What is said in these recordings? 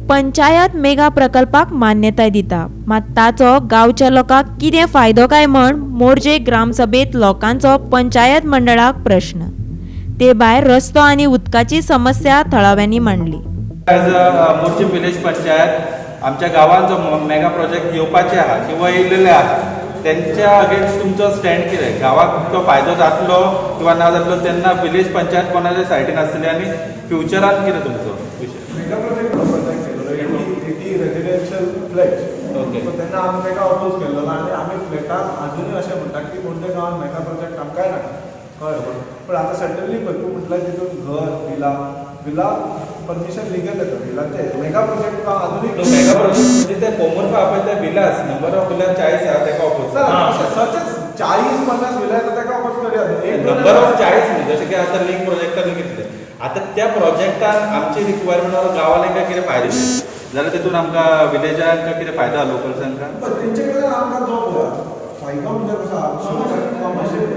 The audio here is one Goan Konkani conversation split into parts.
पंचायत मेगा प्रकल्पाक मान्यताय दिता, मात ताचो गांवच्या लोकांक कितें फायदो काय म्हण मोरजे ग्रामसभेंत लोकांचो पंचायत मंडळाक प्रश्न. ते भायर रस्तो आनी उदकाची समस्या थळाव्यांनी मांडली. As a Morjim village panchayat आमच्या गांवांत जो मेगा प्रोजेक्ट येवपाचे आहा किंवा येयलेले आहा तेंच्या अगेन्स्ट तुमचो स्टँड कितें? गांवाक तो फायदो जातलो किंवा ना जातलो तेन्ना विलेज पंचायत कोणाच्या सायडीन आसतली आनी फ्युचरान कितें तुमचो विशय? मेगा प्रोजेक्ट प्रोजेक्ट केलेलो 80 रेजिडेन्शियल फ्लॅट. सो तेन्ना आमी ताका अपोज केल्लो आनी आमी फ्लॅटान अजुनूय अशें म्हणटा की मोरजे गांवांत मेगा प्रोजेक्ट आमकांय नाका, कळ्ळें? पूण आतां सडनली भरपूर म्हटल्यार तितून घर, विला, विला परमिशन लिगल येता विलाचे. मेगा प्रोजेक्ट अजुनूय तो मेगा प्रोजेक्ट म्हणजे ते कोमोर्फा पळय ते विलास, नंबर ऑफ विलास 40 आहा, तेका अपोज. सर, अशें सचेच 40-50 विला येता, ताका अपोज करूया. एक नंबर ऑफ 40 न्ही, जशें की आतां लिंक प्रोजेक्टान कितले आतां त्या प्रोजेक्टान आमची रिक्वायरमेंट गांवांक कितें फायदो जाल्यार तितून आमकां विलेजांक कितें फायदो आहा, लोकल्सांक? पण तेंचे कडल्यान आमकां जो फायदो म्हणजे कसो आहा, कमर्शियल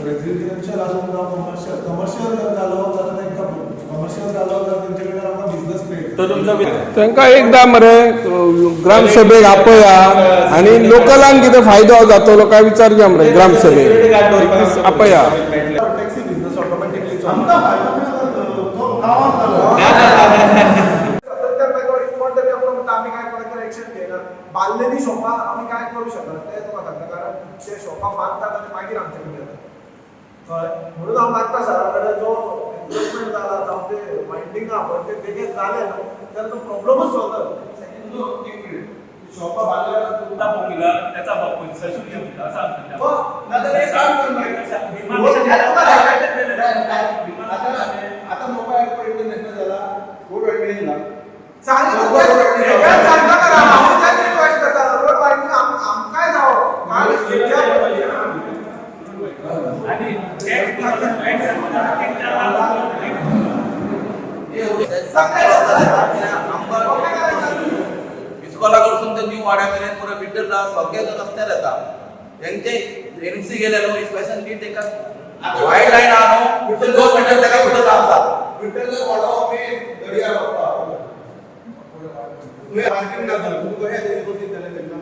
रेजिडेन्शियल आसूं जावं कमर्शियल, कमर्शियल जर जालो जाल्यार तांकां, कमर्शियल जालो जाल्यार तेंचे कडल्यान आमकां बिजनस क्रिएट तो तुमचो तांकां एकदां मरे ग्रामसभेक आपया आनी लोकलांक कितें फायदो जातलो काय विचारया मरे ग्रामसभेक आपया. टॅक्सी बिजनस ऑटोमॅटिकली आमकां फायदो मेळटा तो गांवांत जालो. सातत्यान मागीर एक कोण तरी आपलो म्हणटा आमी काय कोणाचेर एक्शन घेयना. बांदलेली शॉपां आमी काय करूं शकना तें तुका सांगता, कारण ते शॉपां बांदतात आनी मागीर आमचे कडेन येतात, कळ्ळें? म्हणून हांव मागता सरा कडेन, जो एन्क्रोचमेंट जाला जावं ते वायंडींग आहा पळय, ते बेगीन जालें न्हू जाल्यार तो प्रॉब्लमूच सॉल्व जाता. एक मिनिट, शॉपां बांदल्या पॉप्युलर त्याचा बापूय शून्य होता असं आमचं. हो, नाजाल्यार एक काम कर मागीर. आता मोपा एअरपोर्ट इंटरनॅशनल जाला, रोड वायडनिंग ना. सांगता सांगता, हांव तेच रिक्वेस्ट करता, रोड वायडनींग आमकांय जावो. आणि टॅक्स इस्कॉला कडसून ते न्यू वाड्या मेरेन पुरो विठ्ठल सगळे रस्त्यार येता. तेंचे एमसी गेले न्हू, इन्स्पेक्शन दी तेका वायड लायन आहा न्हू, 2 मिटर तेका भितर लागता. विठ्ठल वाडो मेन दर्यार वता. तुवें पार्किंग ना, तूं कशें जालें तेंकां?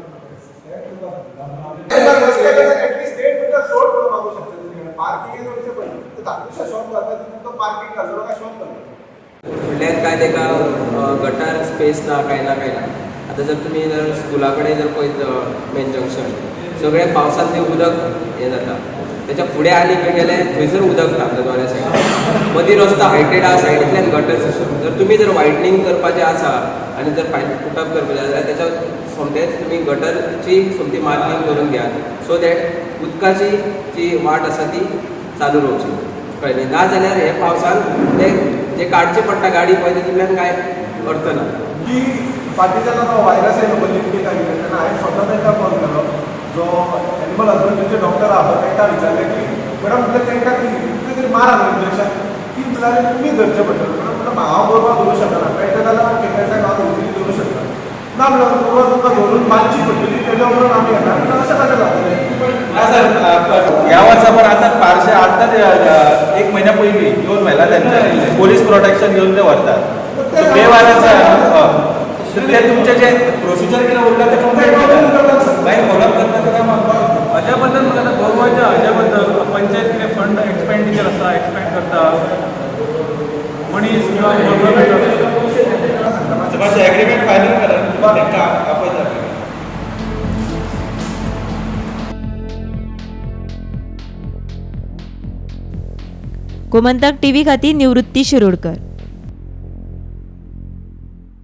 ऍटलीस्ट 1.5 मिटर सोड म्हणून मागू शकता. पार्किंग विषय पडली धाकटुशें शॉप घालता, तितून तो पार्किंग घालतलो काय शॉप घालतलो? फुडल्यान काय ताका गटार स्पेस ना, काय ना, काय ना. आतां जर तुमी जर स्कुला कडेन जर पळयत, मेन जंक्शन सगळें पावसान तें उदक हें जाता. तेच्या फुडें आनी खंय गेले थंयसर उदक थांबता. दोनाय सायडीन मदीं रस्तो हायटेड आहा, सायडींतल्यान गटर सिस्टम. जर तुमी जर वायडनींग करपाचें आसा आनी जर फायन पुटअप करपाचें आसा जाल्यार तेच्या सोमतेच तुमी गटरची सोमती मार्कींग करून घेयात, सो that उदकाची जी वाट आसा ती चालू रावची, कळ्ळें न्ही? ना जाल्यार हे पावसान ते जे काडचे पडटा गाडी पळय, तितूंतल्यान कांय अर्थ ना. की फाटीं जेन्ना तो व्हायरस येयलो पळय, लिंपी काय कितें, तेन्ना हांवें स्वता तांकां कॉल केलो, जो एनिमल हजबंड्रीचे डॉक्टर आहा पळय, तांकां विचारलें की मॅडम, म्हटलें तांकां ती कितें तरी मारा न्हू इंजेक्शन. ती म्हणल्यार तुमी धरचें पडटलें. म्हणून म्हणलें हांव गोरवां धरूं शकना, मेळटा जाल्यार हांव खेड्याच्या गांवांत इजिली धरूं शकता. ना म्हणल्यार गोरवां तुमकां धरून बांदची पडटली, तेज्या उपरांत आमी येता. म्हणल्यार अशें कशें जातलें? ना सर, ह्या वर्सा पण आतां पार्शे आतांच एक म्हयन्या पयलीं येवन व्हेला तेंच्या, पोलीस प्रोटेक्शन घेवन ते व्हरतात. बेवारस ते तुमचे जे प्रोसिजर कितें उरला ते कंप्लीट करतात, मागीर फॉलोअप करता ते काम आमकां. हाज्या बद्दल म्हाका आतां गोरवाच्या हाज्या बद्दल पंचायत कितें फंड एक्सपेंडिचर आसा, एक्सपेंड करता मनीस किंवा गव्हर्मेंट? मातशें एग्रीमेंट फायनल करा, तांकां आपयता. गोमंतक टीव्ही खातीर निवृत्ती शिरोडकर.